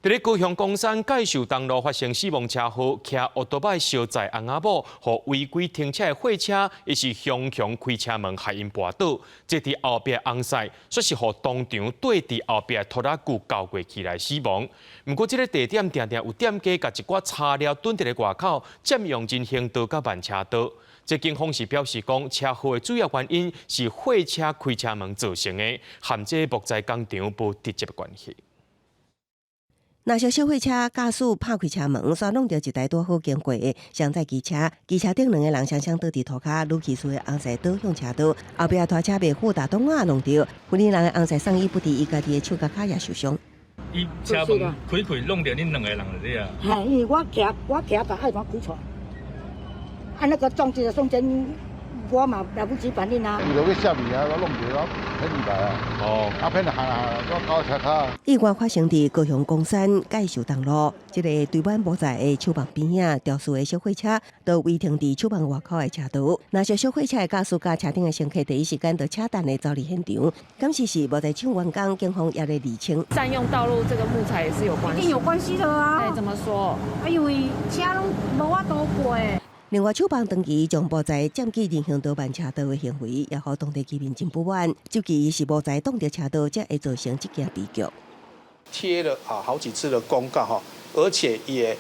佇咧高雄岡山介壽東路發生死亡車禍，騎歐多擺相載翁仔某，予違規停車的貨車，伊是雄雄開車門予𪜶跋倒，這佇後壁翁婿，煞是予當場綴佇後壁拖拉機攪過去來死亡。毋過這个地點定定有店家共一寡柴料囤佇咧外口，佔用人行道佮慢車道。這警方是表示講，車禍的主要原因是貨車開車門造成的，和這木材工廠無直接關係。若是小貨車駕駛拍開車門，煞挵著一台拄好經過的雙載機車，機車頂兩个人雙雙倒佇塗跤，女騎士的翁婿倒向車道，後壁拖車袂赴大擋仔挵著，婦人的翁婿送醫不治，伊家己的手佮跤也受傷。伊車門開開，挵著恁兩個人就對啊。嘿，因為我騎我騎把愛怎開出來，啊那個撞擊的瞬間，我嘛來不及反應啊。伊落去卸物啊，我挵著我騙入來啊。哦，啊騙行行，我搞車跤。意外發生佇高雄岡山介壽東路，這个堆滿木材的廠房邊仔，肇事的小貨車都違停佇廠房外口的車道。若是小貨車的駕駛佮車頂的乘客第一時間就車等的走離現場。敢是是木材廠員工，警方也咧釐清。佔用道路這個木材也是有關係，一定有關係的啊。對，怎麼說？啊，因為車攏無法度過。另外，廠房長期將木材佔據人行道慢車道的行為，也予當地居民真不滿。就其是木材擋著車道，才會造成這件悲劇。貼了啊好幾次的公告哈，而且也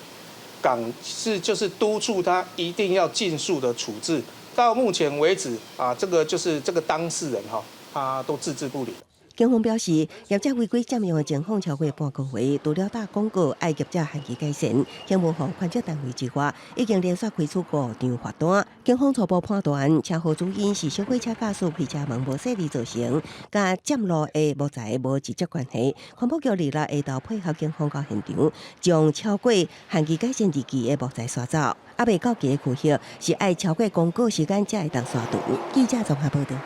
趕是就是督促他一定要盡速的處置。到目前為止啊，這個就是這個當事人哈，他都置之不理。警方表示，業者違規佔用的情況超過半個月，除了打廣告愛業者限期改善，警務予寬則單位之外，已經連續開出五張罰單。警方初步判斷，車禍主因是小貨車駕駛開車門無細膩造成，佮佔路的木材無直接關係。環保局二六下晝配合警方到現場，將超過限期改善日期的木材刷走。猶未到期的區域是愛超過公告時間才會當刷除。記者綜合報道。